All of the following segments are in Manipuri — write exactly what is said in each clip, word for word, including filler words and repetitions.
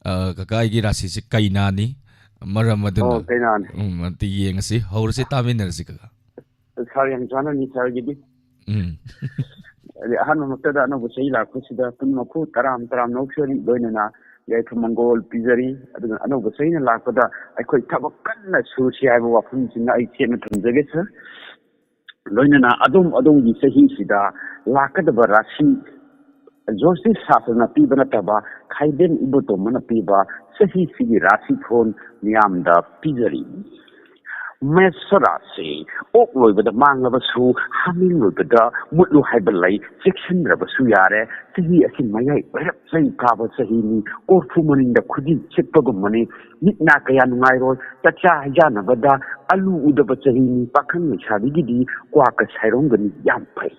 ꯑ, ꯀꯀꯥ ꯑꯩꯒꯤ ꯔꯥꯁꯤꯁꯦ ꯀꯩꯅꯥꯅꯤ꯫ ꯃꯔꯝ ꯑꯗꯨꯅ ꯑꯣ, ꯀꯩꯅꯥꯅꯤ꯫ ꯎꯝ, ꯑꯝꯇ ꯌꯦꯡꯉꯁꯤ꯫ ꯍꯧꯔꯁꯤ, ꯇꯥꯃꯤꯟꯅꯔꯁꯤ ꯀꯀꯥ꯫ ꯁꯥꯔ ꯌꯥꯝ ꯆꯥꯟꯅꯅꯤ ꯁꯥꯔꯒꯤꯗꯤ꯫ ꯎꯝ꯫ ꯑꯗꯩ ꯑꯍꯥꯟꯕꯃꯛꯇꯗ ꯑꯅꯧꯕ ꯆꯍꯤ ꯂꯥꯛꯄꯁꯤꯗ ꯄꯨꯝꯅꯃꯛꯄꯨ ꯇꯔꯥꯝ ꯇꯔꯥꯝ ꯅꯣꯛꯆꯔꯤ, ꯂꯣꯏꯅꯅ ꯌꯥꯏꯐ ꯃꯪꯒꯣꯜ ꯄꯤꯖꯔꯤ꯫ ꯑꯗꯨꯅ ꯑꯅꯧꯕ ꯆꯍꯤꯅ ꯂꯥꯛꯄꯗ ꯑꯩꯈꯣꯏ ꯊꯕꯛ ꯀꯟꯅ ꯁꯨꯁꯤ ꯍꯥꯏꯕ ꯋꯥꯐꯝꯁꯤꯃ ꯑꯩ ꯆꯦꯠꯅ ꯊꯝꯖꯒꯦ ꯁꯥꯔ꯫ ꯂꯣꯏꯅꯅ ꯑꯗꯣꯝ ꯑꯗꯣꯝꯒꯤ ꯆꯍꯤꯁꯤꯗ ꯂꯥꯛꯀꯗꯕ ꯔꯥꯁꯤ ꯖꯣꯁꯤꯁ ꯁꯥꯁ꯭ꯇ꯭ꯔꯅ ꯄꯤꯕ ꯅꯠꯇꯕ ꯈꯥꯏꯗꯦꯟ ꯏꯕꯣꯇꯣꯝꯕꯅ ꯄꯤꯕ ꯆꯍꯤꯁꯤꯒꯤ ꯔꯥꯁꯤ ꯐꯣꯟ ꯃꯤꯌꯥꯝꯗ ꯄꯤꯖꯔꯤ꯫ ꯃꯦꯁ ꯔꯥꯁꯤ, ꯑꯣꯛ ꯂꯣꯏꯕꯗ ꯃꯥꯡꯂꯕꯁꯨ ꯍꯥꯃꯦꯡ ꯂꯣꯏꯕꯗ ꯃꯨꯠꯂꯨ ꯍꯥꯏꯕ ꯂꯩ, ꯆꯦꯛꯁꯤꯟꯗ꯭ꯔꯕꯁꯨ ꯌꯥꯔꯦ꯫ ꯆꯍꯤ ꯑꯁꯤ ꯃꯌꯥꯏ ꯑꯣꯏꯔꯞ ꯆꯩ ꯀꯥꯕ ꯆꯍꯤꯅꯤ, ꯀꯣꯔꯐꯨ ꯃꯅꯤꯡꯗ ꯈꯨꯖꯤꯟ ꯁꯤꯠꯄꯒꯨꯝꯕꯅꯤ꯫ ꯃꯤꯠ ꯅꯥ ꯀꯌꯥ ꯅꯨꯡꯉꯥꯏꯔꯣꯏ, ꯆꯥꯛꯆꯥ ꯍꯩꯖꯥꯟꯅꯕꯗ ꯑꯂꯨ ꯎꯗꯕ ꯆꯍꯤꯅꯤ꯫ ꯄꯥꯈꯪ ꯂꯩꯁꯥꯕꯤꯒꯤꯗꯤ ꯀ꯭ꯋꯥꯀ ꯁꯥꯏꯔꯣꯝꯒꯅꯤ, ꯌꯥꯝ ꯐꯩ꯫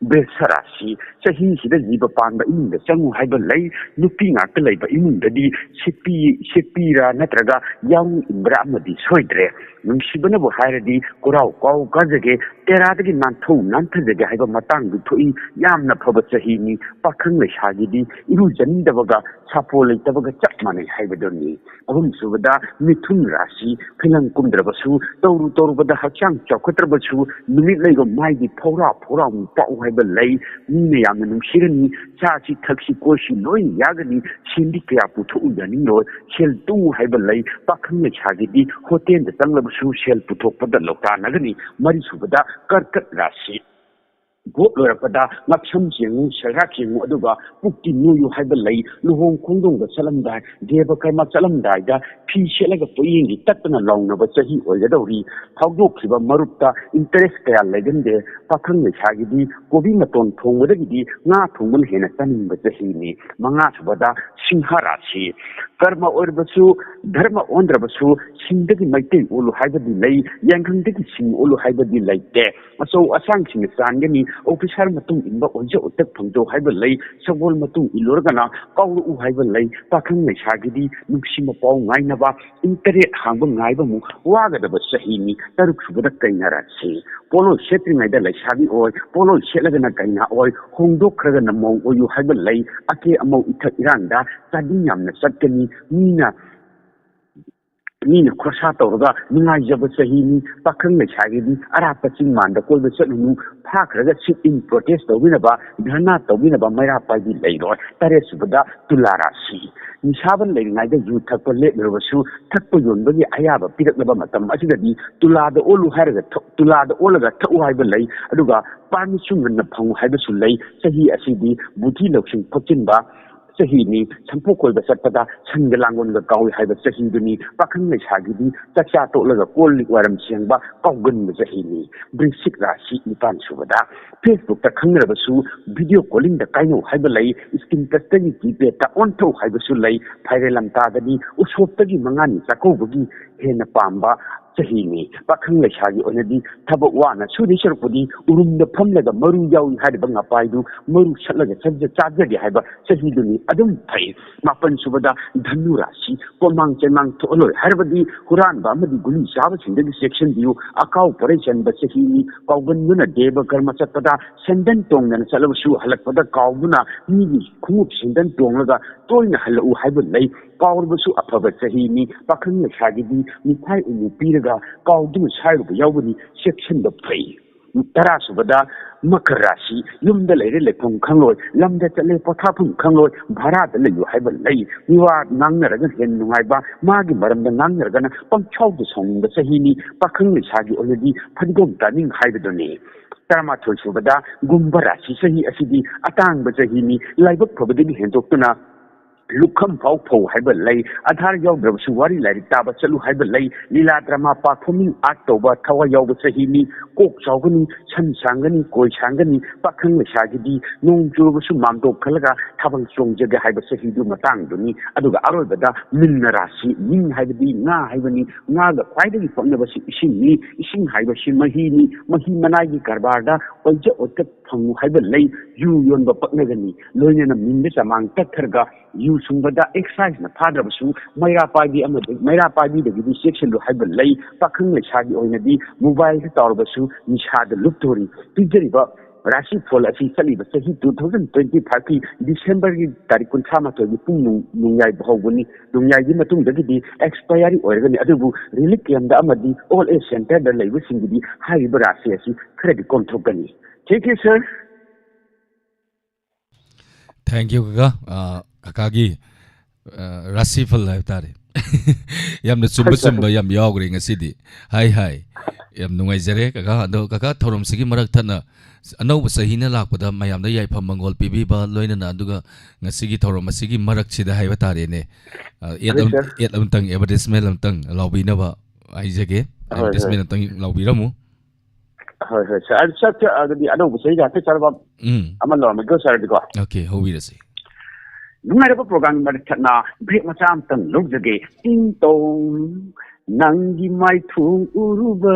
ꯕ꯭ꯔꯤꯁ ꯔꯥꯁꯤ, ꯆꯍꯤꯁꯤꯗ ꯖꯤꯕ ꯄꯥꯟꯕ ꯏꯃꯨꯡꯗ ꯆꯪꯉꯨ ꯍꯥꯏꯕ ꯂꯩ꯫ ꯅꯨꯄꯤ ꯉꯥꯛꯇ ꯂꯩꯕ ꯏꯃꯨꯡꯗꯗꯤ ꯁꯤꯠꯄꯤ, ꯁꯤꯠꯄꯤꯔꯥ ꯅꯠꯇ꯭ꯔꯒ ꯌꯥꯎ ꯏꯟꯕ꯭ꯔꯥ ꯑꯃꯗꯤ ꯁꯣꯏꯗ꯭ꯔꯦ꯫ ꯅꯨꯡꯁꯤꯕꯅꯕꯨ ꯍꯥꯏꯔꯗꯤ ꯀꯣꯔꯥꯎ ꯀꯥꯎ ꯀꯥꯖꯒꯦ, ꯇꯦꯔꯥꯗꯒꯤ ꯅꯥꯟꯊꯣꯛ ꯅꯥꯟꯊꯖꯒꯦ ꯍꯥꯏꯕ ꯃꯇꯥꯡꯗꯨ ꯊꯣꯛꯏ꯫ ꯌꯥꯝꯅ ꯐꯕ ꯆꯍꯤꯅꯤ꯫ ꯄꯥꯈꯪ ꯂꯩꯁꯥꯒꯤꯗꯤ ꯏꯔꯨꯖꯅꯤꯡꯗꯕꯒ ꯁꯥꯄꯣ ꯂꯩꯇꯕꯒ ꯆꯞ ꯃꯥꯟꯅꯩ ꯍꯥꯏꯕꯗꯨꯅꯤ꯫ ꯑꯍꯨꯝꯁꯨꯕꯗ ꯃꯤꯊꯨꯟ ꯔꯥꯁꯤ, ꯐꯤꯂꯝ ꯀꯨꯝꯗ꯭ꯔꯕꯁꯨ ꯇꯧꯔꯨ ꯇꯧꯔꯨꯕꯗ ꯍꯛꯆꯥꯡ ꯆꯥꯎꯈꯠꯇ꯭ꯔꯕꯁꯨ ꯅꯨꯃꯤꯠ ꯂꯩꯒ ꯃꯥꯏꯗꯤ ꯐꯧꯔꯥ ꯐꯧꯔꯥ ꯄꯥꯛꯎ ꯍꯥꯏꯕ ꯂꯩ꯫ ꯃꯤꯅ ꯌꯥꯝꯅ ꯅꯨꯡꯁꯤꯔꯅꯤ꯫ ꯆꯥꯁꯤ ꯊꯛꯁꯤ ꯀꯣꯏꯁꯤ ꯂꯣꯏꯅ ꯌꯥꯒꯅꯤ꯫ ꯁꯦꯟꯗꯤ ꯀꯌꯥ ꯄꯨꯊꯣꯛꯎ ꯌꯥꯅꯤꯡꯂꯣꯏ꯫ ꯁꯦꯜ ꯇꯨꯡ ꯍꯥꯏꯕ ꯂꯩ꯫ ꯄꯥꯈꯪ ꯂꯩꯁꯥꯒꯤꯗꯤ ꯍꯣꯇꯦꯜꯗ ꯆꯪꯂꯕꯁꯨ ꯁꯦꯜ ꯄꯨꯊꯣꯛꯄꯗ ꯂꯧꯇꯥꯟꯅꯒꯅꯤ꯫ ꯃꯔꯤꯁꯨꯕꯗ ꯀꯔꯀꯠ ꯔꯥꯁꯤ꯫ ꯚꯣꯠ ꯂꯣꯏꯔꯛꯄꯗ ꯉꯛꯁꯝ ꯌꯦꯡꯉꯨ, ꯁꯦꯒ꯭ꯔꯥꯛ ꯌꯦꯡꯉꯨ, ꯑꯗꯨꯒ ꯄꯨꯛꯇꯤ ꯅꯣꯏꯌꯨ ꯍꯥꯏꯕ ꯂꯩ꯫ ꯂꯨꯍꯣꯡ ꯈꯣꯡꯗꯣꯡꯕ ꯆꯠꯂꯝꯗꯥꯏ, ꯗꯦꯕ ꯀꯔꯃ ꯆꯠꯂꯝꯗꯥꯏꯗ ꯐꯤ ꯁꯦꯠꯂꯒ ꯄꯣꯠꯌꯦꯡꯒꯤ ꯇꯠꯇꯅ ꯂꯥꯎꯅꯕ ꯆꯍꯤ ꯑꯣꯏꯒꯗꯧꯔꯤ꯫ ꯐꯥꯎꯗꯣꯛꯈꯤꯕ ꯃꯔꯨꯞꯇ interest ꯀꯌꯥ ꯂꯩꯒꯟꯗꯦ꯫ ꯄꯥꯈꯪ ꯂꯩꯁꯥꯒꯤꯗꯤ ꯀꯣꯕꯤ ꯃꯇꯣꯟ ꯊꯣꯡꯕꯗꯒꯤꯗꯤ ꯉꯥ ꯊꯣꯡꯕꯅ ꯍꯦꯟꯅ ꯆꯥꯅꯤꯡꯕ ꯆꯍꯤꯅꯤ꯫ ꯃꯉꯥꯁꯨꯕꯗ ꯁꯤꯡꯍ ꯔꯥꯁꯤ꯫ ꯀꯔꯃ ꯑꯣꯏꯔꯕꯁꯨ, ꯙꯔꯃ ꯑꯣꯟꯗ꯭ꯔꯕꯁꯨ, ꯁꯤꯡꯗꯒꯤ ꯃꯩꯇꯩ ꯑꯣꯜꯂꯨ ꯍꯥꯏꯕꯗꯤ ꯂꯩ, ꯌꯥꯏꯉꯪꯗꯒꯤ ꯁꯤꯡ ꯑꯣꯜꯂꯨ ꯍꯥꯏꯕꯗꯤ ꯂꯩꯇꯦ꯫ ꯑꯆꯧ ꯑꯁꯥꯡꯁꯤꯡꯅ ꯆꯥꯟꯒꯅꯤ, officer ꯃꯇꯨꯡ ꯏꯟꯕ ꯑꯣꯏꯖ ꯑꯣꯏꯊꯛ ꯐꯪꯖꯧ ꯍꯥꯏꯕ ꯂꯩ, ꯁꯒꯣꯜ ꯃꯇꯨꯡ ꯏꯜꯂꯨꯔꯒꯅ ꯀꯥꯎꯔꯛꯎ ꯍꯥꯏꯕ ꯂꯩ꯫ ꯄꯥꯈꯪ ꯂꯩꯁꯥꯒꯤꯗꯤ ꯅꯨꯡꯁꯤ ꯃꯄꯥꯎ ꯉꯥꯏꯅꯕ, interest ꯍꯥꯡꯕ ꯉꯥꯏꯕꯃꯨꯛ ꯋꯥꯒꯗꯕ ꯆꯍꯤꯅꯤ꯫ ꯇꯔꯨꯛꯁꯨꯕꯗ ꯀꯩꯅꯥ ꯔꯥꯁꯤ꯫ ꯄꯣꯠꯂꯣꯏ ꯁꯦꯠꯇ꯭ꯔꯤꯉꯩꯗ ꯂꯩꯁꯥꯕꯤ ꯑꯣꯏ, ꯄꯣꯠꯂꯣꯏ ꯁꯦꯠꯂꯒꯅ ꯀꯩꯅꯥ ꯑꯣꯏ, ꯍꯣꯡꯗꯣꯛꯈ꯭ꯔꯒꯅ ꯃꯧ ꯑꯣꯏꯌꯨ ꯍꯥꯏꯕ ꯂꯩ꯫ ꯑꯀꯦ ꯑꯃꯧ, ꯏꯊꯛ ꯏꯔꯥꯡꯗ ꯆꯥꯗꯤꯡ ꯌꯥꯝꯅ ꯆꯠꯀꯅꯤ꯫ ꯃꯤꯅ ꯃꯤꯅ ꯈꯣꯔꯁꯥ ꯇꯧꯔꯒ ꯅꯨꯡꯉꯥꯏꯖꯕ ꯆꯍꯤꯅꯤ꯫ ꯄꯥꯈꯪ ꯂꯩꯁꯥꯒꯤꯗꯤ ꯑꯔꯥꯞꯄ ꯆꯤꯡ ꯃꯥꯟꯗ ꯀꯣꯏꯕ ꯆꯠꯂꯨꯅꯨ꯫ ꯐꯥꯈ꯭ꯔꯒ sit in protest ꯇꯧꯕꯤꯅꯕ, ꯙꯔꯅꯥ ꯇꯧꯕꯤꯅꯕ ꯃꯩꯔꯥ ꯄꯥꯏꯕꯤ ꯂꯩꯔꯣꯏ꯫ ꯇꯔꯦꯠ ꯁꯨꯕꯗ ꯇꯨꯂꯥ ꯔꯥꯁꯤ꯫ ꯅꯤꯁꯥꯕ ꯂꯩꯔꯤꯉꯩꯗ ꯌꯨ ꯊꯛꯄ ꯂꯦꯞꯂꯨꯔꯕꯁꯨ, ꯊꯛꯄ ꯌꯣꯟꯕꯒꯤ ꯑꯌꯥꯕ ꯄꯤꯔꯛꯂꯕ ꯃꯇꯝ ꯑꯁꯤꯗꯗꯤ ꯇꯨꯂꯥꯗ ꯑꯣꯜꯂꯨ ꯍꯥꯏꯔꯒ ꯊꯛ-, ꯇꯨꯂꯥꯗ ꯑꯣꯜꯂꯒ ꯊꯛꯎ ꯍꯥꯏꯕ ꯂꯩ꯫ ꯑꯗꯨꯒ permission ꯉꯟꯅ ꯐꯪꯉꯨ ꯍꯥꯏꯕꯁꯨ ꯂꯩ꯫ ꯆꯍꯤ ꯑꯁꯤꯗꯤ ꯕꯨꯙꯤ ꯂꯧꯁꯤꯡ ꯐꯛꯆꯤꯟꯕ ꯆꯍꯤꯅꯤ꯫ ꯁꯝꯄꯣꯛ ꯀꯣꯏꯕ ꯆꯠꯄꯗ ꯁꯟꯒ ꯂꯥꯡꯒꯣꯜꯒ ꯀꯥꯎꯏ ꯍꯥꯏꯕ ꯆꯍꯤꯗꯨꯅꯤ꯫ ꯄꯥꯈꯪ ꯂꯩꯁꯥꯒꯤꯗꯤ ꯆꯥꯛꯆꯥ ꯇꯣꯛꯂꯒ ꯀꯣꯜ ꯂꯤꯛ ꯋꯥꯏꯔꯝ ꯁꯦꯡꯕ ꯀꯥꯎꯒꯟꯕ ꯆꯍꯤꯅꯤ꯫ ꯕ꯭ꯔꯤꯁꯤꯛ ꯔꯥꯁꯤ ꯅꯤꯄꯥꯟ ꯁꯨꯕꯗ Facebookꯇ ꯈꯪꯅꯔꯕꯁꯨ video callingꯗ ꯀꯥꯏꯅꯧ ꯍꯥꯏꯕ ꯂꯩ꯫ Screen touchꯇꯒꯤ keypadꯇ ꯑꯣꯟꯊꯧ ꯍꯥꯏꯕꯁꯨ ꯂꯩ꯫ ꯐꯥꯏꯔꯦꯜ ꯂꯝꯇꯥꯗꯗꯤ ꯎꯁꯣꯞꯇꯒꯤ ꯃꯉꯥꯅꯤ ꯆꯥꯛꯀꯧꯕꯒꯤ ꯍꯦꯟꯅ ꯄꯥꯝꯕ ꯆꯍꯤꯅꯤ꯫ ꯄꯥꯈꯪ ꯂꯩꯁꯥꯒꯤ ꯑꯣꯏꯅꯗꯤ ꯊꯕꯛ ꯋꯥꯅ ꯁꯨꯗꯣꯏ ꯁꯔꯨꯛꯄꯨꯗꯤ ꯎꯔꯨꯝꯗ ꯐꯝꯂꯒ ꯃꯔꯨ ꯌꯥꯎꯏ ꯍꯥꯏꯔꯤꯕ ꯉꯄꯥꯏꯗꯨ ꯃꯔꯨ ꯁꯠꯂꯒ ꯆꯥꯖ-, ꯆꯥꯖꯒꯦ ꯍꯥꯏꯕ ꯆꯍꯤꯗꯨꯅꯤ꯫ ꯑꯗꯨꯝ ꯐꯩ꯫ ꯃꯥꯄꯟ ꯁꯨꯕꯗ ꯙꯅꯨ ꯔꯥꯁꯤ꯫ ꯀꯣꯃꯥꯡ ꯆꯦꯃꯥꯡ ꯊꯣꯛꯍꯜꯂꯣꯏ ꯍꯥꯏꯔꯕꯗꯤ ꯍꯨꯔꯥꯟꯕ ꯑꯃꯗꯤ ꯒꯨꯂꯤ ꯆꯥꯕꯁꯤꯡꯗꯒꯤ ꯆꯦꯛꯁꯤꯟꯕꯤꯌꯨ꯫ ꯑꯀꯥꯎ ꯄꯣꯔꯩ ꯆꯟꯕ ꯆꯍꯤꯅꯤ꯫ ꯀꯥꯎꯒꯟꯗꯨꯅ ꯗꯦꯕ ꯀꯔꯃ ꯆꯠꯄꯗ ꯁꯦꯟꯗꯟ ꯇꯣꯡꯗꯅ ꯆꯠꯂꯕꯁꯨ ꯍꯜꯂꯛꯄꯗ ꯀꯥꯎꯗꯨꯅ ꯃꯤꯒꯤ ꯈꯣꯡꯎꯞ ꯁꯦꯟꯗꯟ ꯇꯣꯡꯂꯒ ꯇꯣꯏꯅ ꯍꯜꯂꯛꯎ ꯍꯥꯏꯕ ꯂꯩ꯫ ꯀꯥꯎꯔꯕꯁꯨ ꯑꯐꯕ ꯆꯍꯤꯅꯤ꯫ ꯄꯥꯈꯪ ꯂꯩꯁꯥꯒꯤꯗꯤ ꯃꯤꯊꯥꯏ ꯎꯃꯨ ꯄꯤꯔꯒ ꯀꯥꯎꯗꯨꯅ ꯁꯥꯏꯔꯨꯕ ꯌꯥꯎꯒꯅꯤ꯫ ꯆꯦꯛꯁꯤꯟꯕ ꯐꯩ꯫ ꯇꯔꯥ ꯁꯨꯕꯗ ꯃꯀꯔ ꯔꯥꯁꯤ꯫ ꯌꯨꯝꯗ ꯂꯩꯔꯦ ꯂꯩꯐꯝ ꯈꯪꯂꯣꯏ, ꯂꯝꯗ ꯆꯠꯂꯦ ꯄꯣꯊꯥꯐꯝ ꯈꯪꯂꯣꯏ, ꯚꯔꯥꯗ ꯂꯩꯌꯨ ꯍꯥꯏꯕ ꯂꯩ꯫ ꯃꯤꯋꯥ ꯉꯥꯡꯅꯔꯒ ꯍꯦꯟꯅ ꯅꯨꯡꯉꯥꯏꯕ, ꯃꯥꯒꯤ ꯃꯔꯝꯗ ꯉꯥꯡꯅꯔꯒꯅ ꯄꯪꯁꯥꯎꯗ ꯁꯥꯎꯅꯤꯡꯕ ꯆꯍꯤꯅꯤ꯫ ꯄꯥꯈꯪ ꯂꯩꯁꯥꯒꯤ ꯑꯣꯏꯅꯗꯤ ꯐꯗꯤꯒꯣꯝ ꯆꯥꯅꯤꯡ ꯍꯥꯏꯕꯗꯨꯅꯤ꯫ ꯇꯔꯥꯃꯥꯊꯣꯏ ꯁꯨꯕꯗ ꯒꯨꯝꯕ ꯔꯥꯁꯤ꯫ ꯆꯍꯤ ꯑꯁꯤꯗꯤ ꯑꯇꯥꯡꯕ ꯆꯍꯤꯅꯤ꯫ ꯂꯥꯏꯕꯛ ꯐꯕꯗꯒꯤ ꯍꯦꯟꯗꯣꯛꯇꯨꯅ ꯂꯨꯈꯝ ꯐꯥꯎ ꯐꯧ ꯍꯥꯏꯕ ꯂꯩ꯫ ꯑꯙꯥꯔ ꯌꯥꯎꯗ꯭ꯔꯕꯁꯨ ꯋꯥꯔꯤ ꯂꯥꯏꯔꯤꯛ ꯇꯥꯕ ꯆꯠꯂꯨ ꯍꯥꯏꯕ ꯂꯩ꯫ ꯂꯤꯂꯥ, drama, performing art ꯇꯧꯕ ꯊꯋꯥꯏ ꯌꯥꯎꯕ ꯆꯍꯤꯅꯤ꯫ ꯀꯣꯛ ꯆꯥꯎꯒꯅꯤ, ꯁꯝ ꯁꯥꯡꯒꯅꯤ, ꯀꯣꯏ ꯁꯥꯡꯒꯅꯤ꯫ ꯄꯥꯈꯪ ꯂꯩꯁꯥꯒꯤꯗꯤ ꯅꯣꯡ ꯆꯨꯔꯕꯁꯨ ꯃꯥꯝꯇꯣꯞ ꯈꯜꯂꯒ ꯊꯥꯕꯜ ꯆꯣꯡꯖꯒꯦ ꯍꯥꯏꯕ ꯆꯍꯤꯗꯨ ꯃꯇꯥꯡꯗꯨꯅꯤ꯫ ꯑꯗꯨꯒ ꯑꯔꯣꯏꯕꯗ ꯃꯤꯟꯅ ꯔꯥꯁꯤ꯫ ꯃꯤꯟ ꯍꯥꯏꯕꯗꯤ ꯉꯥ ꯍꯥꯏꯕꯅꯤ꯫ ꯉꯥꯒ ꯈ꯭ꯋꯥꯏꯗꯒꯤ ꯄꯛꯅꯕꯁꯤ ꯏꯁꯤꯡꯅꯤ꯫ ꯏꯁꯤꯡ ꯍꯥꯏꯕꯁꯤ ꯃꯍꯤꯅꯤ꯫ ꯃꯍꯤ ꯃꯅꯥꯏꯒꯤ ꯀꯔꯕꯥꯔꯗ ꯑꯣꯏꯖ ꯑꯣꯏꯇ ꯐꯪꯉꯨ ꯍꯥꯏꯕ ꯂꯩ꯫ ꯌꯨ ꯌꯣꯟꯕ ꯄꯛꯅꯒꯅꯤ, ꯂꯣꯏꯅꯅ ꯃꯤꯟꯗ ꯆꯃꯥꯡ ꯇꯛꯊꯔꯒ ꯌꯨ ꯁꯨꯡꯕꯗ excise ꯅ ꯐꯥꯗ꯭ꯔꯕꯁꯨ ꯃꯩꯔꯥ ꯄꯥꯏꯕꯤ ꯑꯃꯗꯤ ꯃꯩꯔꯥ ꯄꯥꯏꯕꯤꯗꯒꯤꯗꯤ ꯆꯦꯛꯁꯤꯜꯂꯨ ꯍꯥꯏꯕ ꯂꯩ꯫ ꯄꯥꯈꯪ ꯂꯩꯁꯥꯒꯤ ꯑꯣꯏꯅꯗꯤ mobile ꯗ ꯇꯧꯔꯕꯁꯨ ꯅꯤꯁꯥꯗ ꯂꯨꯞꯇꯣꯔꯤ꯫ ꯄꯤꯖꯔꯤꯕ ꯔꯥꯁꯤ ꯐꯣꯜ ꯑꯁꯤ ꯆꯠꯂꯤꯕ ꯆꯍꯤ two thousand twenty five ꯀꯤ December ꯒꯤ ꯇꯥꯔꯤꯛ ꯀꯨꯟꯊ꯭ꯔꯥ ꯃꯥꯊꯣꯏꯒꯤ ꯄꯨꯡ ꯅꯨꯡ-, ꯅꯣꯡꯌꯥꯏ ꯐꯥꯎꯕꯅꯤ꯫ ꯅꯣꯡꯌꯥꯏꯒꯤ ꯃꯇꯨꯡꯗꯒꯤꯗꯤ expiry ꯑꯣꯏꯔꯒꯅꯤ, ꯑꯗꯨꯕꯨ relief camp ꯗ ꯑꯃꯗꯤ old age center ꯗ ꯂꯩꯕꯁꯤꯡꯒꯤꯗꯤ ꯍꯥꯏꯔꯤꯕ ꯔꯥꯁꯤ ꯑꯁꯤ ꯈꯔꯗꯤ ꯀꯣꯝꯊꯣꯛꯀꯅꯤ꯫ Thank you, sir꯫ Thank you, ꯀꯀꯥ꯫ ꯑ, ꯀꯀꯥꯒꯤ, ꯑ, ꯔꯥꯁꯤꯐꯜ ꯍꯥꯏꯕ ꯇꯥꯔꯦ꯫ ꯌꯥꯝꯅ ꯆꯨꯝꯕ ꯆꯨꯝꯕ ꯌꯥꯝ ꯌꯥꯎꯈ꯭ꯔꯦ ꯉꯁꯤꯗꯤ꯫ ꯍꯥꯏ ꯍꯥꯏ꯫ ꯌꯥꯝ ꯅꯨꯡꯉꯥꯏꯖꯔꯦ ꯀꯀꯥ꯫ ꯑꯗꯣ ꯀꯀꯥ, ꯊꯧꯔꯝꯁꯤꯒꯤ ꯃꯔꯛ ꯊꯠꯅ ꯑꯅꯧꯕ ꯆꯍꯤꯅ ꯂꯥꯛꯄꯗ ꯃꯌꯥꯝꯗ ꯌꯥꯏꯐ ꯃꯪꯒꯣꯜ ꯄꯤꯕꯤꯕ, ꯂꯣꯏꯅꯅ ꯑꯗꯨꯒ ꯉꯁꯤꯒꯤ ꯊꯧꯔꯝ ꯑꯁꯤꯒꯤ ꯃꯔꯛꯁꯤꯗ ꯍꯥꯏꯕ ꯇꯥꯔꯦꯅꯦ, ꯑ, ad ꯑꯝ-, Yes, sir. Ad ꯑꯝꯇꯪ, advertisement ꯑꯝꯇꯪ ꯂꯥꯎꯕꯤꯅꯕ ꯍꯥꯏꯖꯒꯦ꯫ ꯍꯣꯏ, ꯍꯣꯏ꯫ Advertisement ꯑꯝꯇꯪ ꯂꯥꯎꯕꯤꯔꯝꯃꯨ꯫ ꯍꯣꯏ, ꯍꯣꯏ, sir꯫ ꯑꯗꯨ ꯆꯠ-, ꯆꯠ-, ꯑꯗꯨꯗꯤ ꯑꯅꯧꯕ ꯆꯍꯤꯒ ꯍꯥꯏꯐꯦꯠ ꯆꯠꯂꯕ ꯎꯝ꯫ ꯑꯃ ꯂꯧꯔꯝꯃꯒꯦ, sir, ꯑꯗꯨꯗꯤꯀꯣ꯫ Okay, ꯍꯧꯕꯤꯔꯁꯤ꯫ ꯅꯨꯡꯉꯥꯏꯔꯕ program ꯒꯤ ꯃꯔꯛ ꯊꯠꯅ break ꯃꯆꯥ ꯑꯝꯇꯪ ꯂꯧꯖꯒꯦ꯫ ꯇꯤꯡ ꯇꯣꯡ, ꯅꯪꯒꯤ ꯃꯥꯏꯊꯣꯡ ꯎꯔꯨꯕ,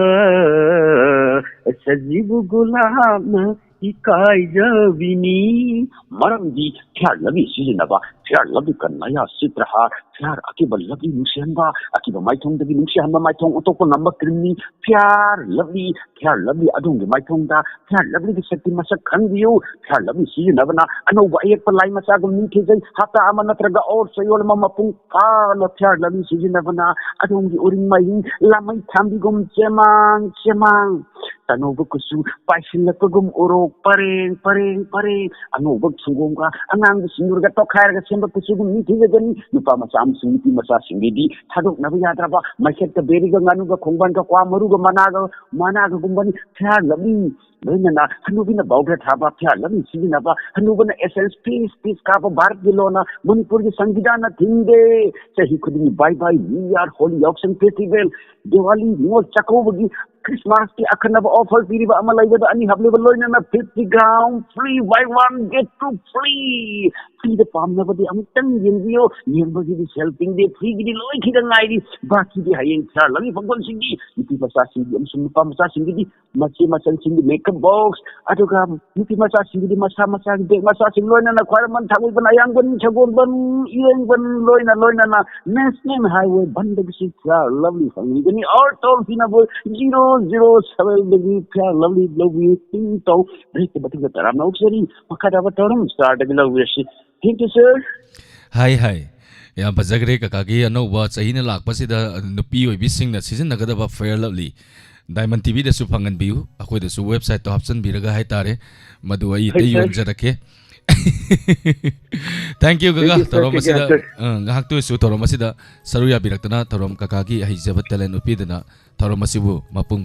ꯁꯖꯤꯕꯨ ꯒꯨꯂꯥꯞꯅ ꯏꯀꯥꯏꯖꯕꯤꯅꯤ꯫ ꯃꯔꯝꯗꯤ Fair Lovely ꯁꯤꯖꯤꯟꯅꯕ, Fair Lovely ꯀ ꯅꯌꯥ ꯁꯤꯠꯇ꯭ꯔ ꯍꯥ, Fair ꯑꯀꯤꯕ Lovely ꯅꯨꯡꯁꯤꯍꯟꯕ, ꯑꯀꯤꯕ ꯃꯥꯏꯊꯣꯡꯗꯒꯤ ꯅꯨꯡꯁꯤꯍꯟꯕ ꯃꯥꯏꯊꯣꯡ ꯑꯣꯟꯊꯣꯛꯄ ꯉꯝꯕ cream ꯅꯤ Fair Lovely꯫ Fair Lovely ꯑꯗꯣꯝꯒꯤ ꯃꯥꯏꯊꯣꯡꯗ Fair Lovely ꯒꯤ ꯁꯛꯇꯤ ꯃꯁꯛ ꯈꯪꯕꯤꯌꯨ꯫ Fair Lovely ꯁꯤꯖꯤꯟꯅꯕꯅ ꯑꯅꯧꯕ ꯑꯌꯦꯛꯄ ꯂꯥꯏ ꯃꯆꯥꯒꯨꯝ ꯅꯤꯡꯊꯤꯖꯩ꯫ ꯍꯞꯇꯥ ꯑꯃ ꯅꯠꯇ꯭ꯔꯒ ꯑꯣꯔ ꯆꯌꯣꯜ ꯑꯃ ꯃꯄꯨꯡ ꯐꯥꯅ Fair Lovely ꯁꯤꯖꯤꯟꯅꯕꯅ ꯑꯗꯣꯝꯒꯤ ꯎꯔꯤꯡ ꯃꯍꯤꯡ ꯂꯥꯃꯩ ꯊꯥꯟꯕꯤꯒꯨꯝ ꯆꯦꯃꯥꯡ ꯆꯦꯃꯥꯡ꯫ ꯇꯅꯧꯕ ꯀꯨꯆꯨ ꯄꯥꯏꯁꯤꯜꯂꯛꯄꯒꯨꯝ ꯎꯔꯣꯛ ꯄꯔꯦꯡ ꯄꯔꯦꯡ ꯄꯔꯦꯡ꯫ ꯑꯉꯧꯕ ꯁꯪꯒꯣꯝꯒ ꯑꯉꯥꯡꯕ ꯁꯤꯡꯗꯨꯔꯒ ꯇꯣꯠꯈꯥꯏꯔꯒ ꯁꯦꯝꯕ ꯀꯨꯆꯨꯒꯨꯝ ꯅꯤꯡꯊꯤꯖꯒꯅꯤ꯫ ꯅꯨꯄꯥ ꯃꯆꯥ ꯑꯃꯁꯨꯡ ꯅꯨꯄꯤ ꯃꯆꯥꯁꯤꯡꯒꯤꯗꯤ ꯊꯥꯗꯣꯛꯅꯕ ꯌꯥꯗ꯭ꯔꯕ ꯃꯩꯈꯦꯠꯀ ꯕꯦꯔꯤꯒ ꯉꯥꯅꯨꯒ ꯈꯣꯡꯕꯥꯟꯒ ꯀ꯭ꯋꯥ ꯃꯔꯨꯒ ꯃꯅꯥꯒ ꯃꯅꯥꯒꯒꯨꯝꯕꯅꯤ Fair Lovely꯫ ꯂꯣꯏꯅꯅ ꯍꯅꯨꯕꯤꯅ powder ꯊꯥꯕ Fair Lovely ꯁꯤꯖꯤꯟꯅꯕ, ꯍꯅꯨꯕꯅ essence piece piece ꯀꯥꯞꯄ ꯚꯥꯔꯠꯀꯤ ꯂꯣꯟꯅ ꯃꯅꯤꯄꯨꯔꯒꯤ ꯁꯪꯕꯤꯙꯥꯟꯅ ꯊꯤꯡꯗꯦ꯫ ꯆꯍꯤ ꯈꯨꯗꯤꯡꯒꯤ Bye Bye New Year, Holi, Yaosheng Festival, Diwali, ꯅꯤꯉꯣꯜ ꯆꯥꯛꯀꯧꯕꯒꯤ Christmas ꯀꯤ ꯑꯈꯟꯅꯕ offer ꯄꯤꯔꯤꯕ ꯑꯃ ꯂꯩꯕꯗ ꯑꯅꯤ ꯍꯥꯞꯂꯤꯕ ꯂꯣꯏꯅꯅ fifty gram free, buy one get two free꯫ Free ꯗ ꯄꯥꯝꯅꯕꯗꯤ ꯑꯃꯨꯛꯇꯪ ꯌꯦꯡꯕꯤꯌꯨ꯫ ꯌꯦꯡꯕꯒꯤꯗꯤ ꯁꯦꯜ ꯇꯤꯡꯗꯦ, free ꯒꯤꯗꯤ ꯂꯣꯏꯈꯤꯗ ꯉꯥꯏꯔꯤ꯫ ꯕꯥꯀꯤꯗꯤ ꯍꯌꯦꯡ ꯐꯤꯌꯥꯔ ꯂꯚꯂꯤ ꯐꯪꯁꯟꯁꯤꯡꯒꯤ ꯅꯨꯄꯤ ꯃꯆꯥꯁꯤꯡꯒꯤ ꯑꯃꯁꯨꯡ ꯅꯨꯄꯥ ꯃꯆꯥꯁꯤꯡꯒꯤꯗꯤ ꯃꯆꯦ ꯃꯆꯜꯁꯤꯡꯒꯤ makeup box, ꯑꯗꯨꯒ ꯅꯨꯄꯤ ꯃꯆꯥꯁꯤꯡꯒꯤꯗꯤ ꯃꯁꯥ ꯃꯁꯥꯒꯤ bag ꯃꯆꯥꯁꯤꯡ, ꯂꯣꯏꯅꯅ ꯈ꯭ꯋꯥꯏꯔꯝꯕꯟ, ꯊꯥꯡꯃꯩꯕꯟ, ꯑꯌꯥꯡꯕꯟ, ꯁꯒꯣꯜꯕꯟ, ꯏꯔꯦꯡꯕꯟ, ꯂꯣꯏꯅ ꯂꯣꯏꯅꯅ National Highway ꯕꯟꯗꯒꯤꯁꯨ ꯐꯤꯌꯥꯔ ꯂꯚꯂꯤ ꯐꯪꯒꯅꯤ꯫ Our toll free number zero zero seven ꯗꯒꯤ ꯐꯤꯌꯥꯔ ꯂꯚꯂꯤ ꯂꯧꯕꯤꯌꯨ꯫ ꯇꯤꯡ ꯇꯧ꯫ Break ꯀꯤ ꯃꯇꯨꯡꯗ ꯇꯔꯥꯝꯅ ꯑꯣꯛꯆꯔꯤ꯫ ꯃꯈꯥ ꯇꯥꯕ ꯊꯧꯔꯝ star ꯗꯒꯤ ꯂꯧꯕꯤꯔꯁꯤ꯫ Thank you, sir꯫ ꯍꯥꯏ, ꯍꯥꯏ꯫ ꯌꯥꯝ ꯐꯖꯈ꯭ꯔꯦ ꯀꯀꯥꯒꯤ ꯑꯅꯧꯕ ꯆꯍꯤꯅ ꯂꯥꯛꯄꯁꯤꯗ ꯅꯨꯄꯤ ꯑꯣꯏꯕꯤꯁꯤꯡꯅ ꯁꯤꯖꯤꯟꯅꯒꯗꯕ ꯐꯤꯌꯥꯔ ꯂꯚꯂꯤ꯫ Diamond ꯇꯤ ꯚꯤꯗꯁꯨ ꯐꯪꯍꯟꯕꯤꯌꯨ, ꯑꯩꯈꯣꯏꯗꯁꯨ website ꯇꯣ ꯍꯥꯞꯆꯤꯟꯕꯤꯔꯒ ꯍꯥꯏꯇꯥꯔꯦ, ꯃꯗꯨ ꯑꯩ ꯍꯣꯏ, ꯍꯦꯛꯇ sir꯫ ꯌꯣꯟꯖꯔꯛꯀꯦ꯫ Thank you, ꯀꯀꯥ꯫ Thank you, sir꯫ ꯊꯧꯔꯝ Thank you, ꯑꯁꯤꯗ, sir꯫ ꯑ, ꯉꯥꯏꯍꯥꯛꯇ ꯑꯣꯏꯁꯨ ꯊꯧꯔꯝ ꯑꯁꯤꯗ ꯁꯔꯨꯛ ꯌꯥꯕꯤꯔꯛꯇꯅ, ꯊꯧꯔꯝ ꯀꯀꯥꯒꯤ ꯍꯩꯖꯕ talent ꯎꯠꯄꯤꯗꯅ ꯊꯧꯔꯝ ꯑꯁꯤꯕꯨ ꯃꯄꯨꯡ